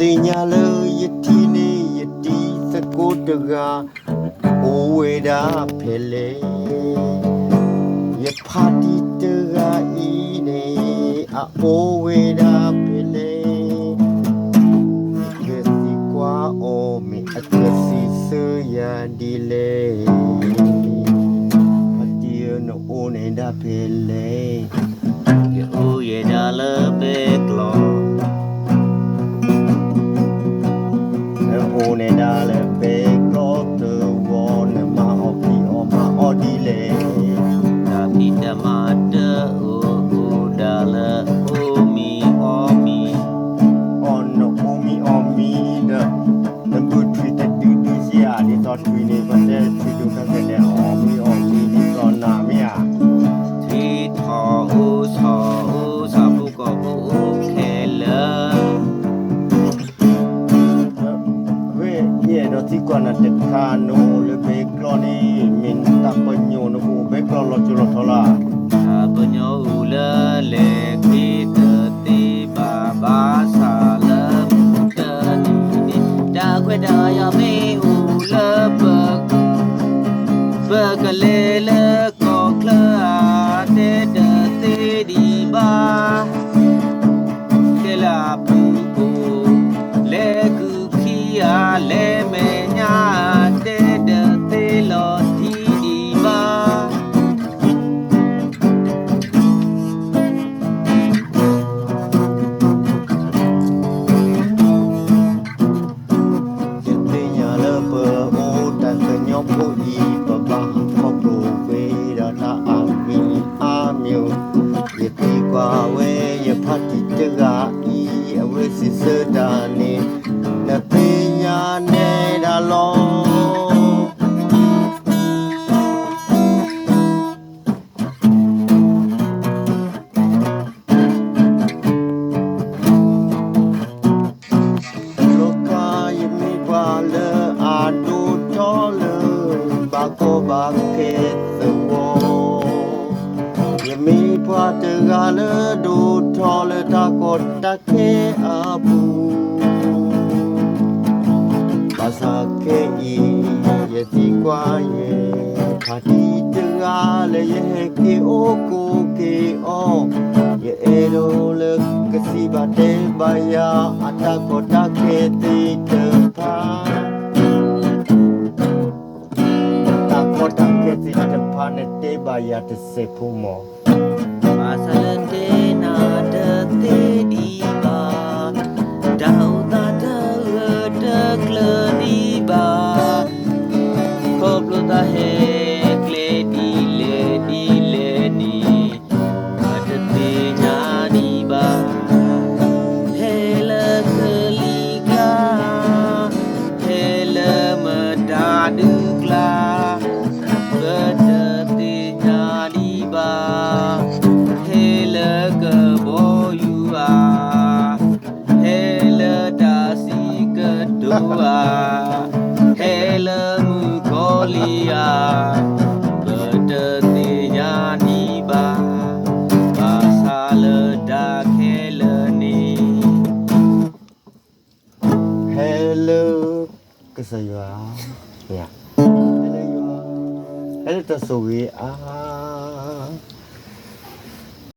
သ့ၣ်ညါလၢယထံၣ်န့ၢ်ယတံၤသကိးတဂၤ, အိၣ်ဝဲဒၣ်ဖဲလဲၣ်. ယဖါတံၢ်တဂၤအံၤန့ၣ် အအိၣ်ဝဲဒၣ်ဖဲလဲၣ်. ယကသံကွၢ်အီၤ မ့ၢ်အကသံၣ်သၢယၤဒ်လဲၣ်. ဖါတံၢ်ဧၢ နအိၣ်န့ၣ်ဒၣ်ဖဲလဲၣ်. ယအိၣ်ယဲဒၣ်လၢဘဲကျီၢ်, နအိၣ်န့ၣ်ဒၣ်လၢဘဲကျီၢ်တဝီ, နမၤအီၣ်ဖံးအီၣ်မၤအီၣ်ဒ်လဲၣ်. တၢ်ဖံးတၢ်မၤတအိၣ်, အိၣ်ဒၣ်လၢအိၣ်မံအီၣ်မံ, အီၣ်နအိၣ်မံအီၣ်မံဒီး နဘုၣ်ထွံၣ်တဒုဒုစ့ဧါ, ဒ်သိးထွံၣ်န့ၣ် ပတဲထွံၣ်ဒုးခါခဲန့ၣ် အီၣ်မံအီၣ်မံဒ်သိးနၤမ့ၢ်ဧါ. ထံထီၣ်အိၣ်ဆီၣ်အိၣ် ဆၣ်ဖိကီၢ်ဖိအိၣ်ခဲလၢာ်. ဝဲ ယအဲၣ်ဒိးသံကွၢ်နၤတခါ, နအိၣ်လၢဘဲကျီၢ်န့ၣ် မ့ၢ်နတၢ်ပညိၣ် နကအိၣ်ဘဲကျီၢ်လီၤစိၤလီၤထီလၢ်. တၢ်ပညိၣ်အိၣ်လၢလဲၤခ့တသ့ဘၣ်, ဘၣ်ဆၣ်လၢမုၢ်တနံၤန့ၣ် တၢ်ခွဲးတၢ်ယာ်မ့ၢ်အိၣ်လၢပ ပကလဲၤလၢကီၢ်ချၢဧါ, တဲတသ့ဒံးဘၣ်. ကဲလၢအပူၤကိၣ်, လဲၤကုၢ်ခံဧါ, လဲၤမဲာ်ညါ, တဲတသ့လီၤတံၢ်ဒံးဘၣ်. ယသ့ၣ်ညါလၢပအိၣ်တၢ်သးကညီၤဖိအံၤ ပဘၣ်ဟးခီဖျိဝဲဒၣ်တၢ်အါမံၤအါမံၤ, ယသံကွၢ်ဝဲယဖါတံၢ်တဂၤအံၤ အဝဲစံးဆၢတၢ်န့ၣ် နသ့ၣ်ညါနဲဒၣ်လီၤ. လီၤခါ ယမ့ၢ်ပှၤလၢအဒိၣ်ထီၣ်လၢ ဘၣ်ကီဘၣ်ခဲသဝီ, ယမ့ၢ်ပှၤတဂၤလၢဒိၣ်ထီၣ်လၢတၢ်ကီတၢ်ခဲအပူၤ, ဘၣ်ဆၣ်ခဲအံၤ ယသံကွၢ်ယဲ ဖါတံၢ်တဂၤလၢယဟဲက့ၤအိၣ်ကိးက့ၤအီၤ, ယအဲၣ်ဒိးလၢကစံးဘၣ်တဲဘၣ်ယၤ အတၢ်ကီတၢ်ခဲသ့ၣ်တဖၣ်, တၢ်ကီတၢ်ခဲသ့ၣ်တဖၣ်န့ၣ် တဲဘၣ်ယၤတစဲးဖိမး. ဘၣ်ဆၣ်လၢတဲနၤတသ့ဒံးဘၣ်, တၢ်အိၣ်သးတဂၢၢ်တကျၢၤဒံးဘၣ်, ခီဖျိတၢ်ဟဲကျဲဒ်လဲၣ်ဒ်လဲၣ်န့ၣ် ပတသ့ၣ်ညါဒံးဘၣ်. ဟဲလၢကလံၤကျါ, ဟဲလၢမတၤဒုးကျါ, ပတသ့ၣ်ညါဒံးဘၣ်. ဟဲလၢကဘီယူၤဧါ, ဟဲလၢတၢ်စံးကတိၤဧါ, ဟဲလၢမုၣ်ကီၤလံၢ်ဧါ, ပတသ့ၣ်ညါဒံးဘၣ်. ဘၣ်ဆၣ်လၢတၢ်ခဲလၢာ်န့ၣ် ဟဲလၢကစၢ်ယွၤ, ဟဲလၢတၢ်ဆိၣ်ဂ့ၤဧါ.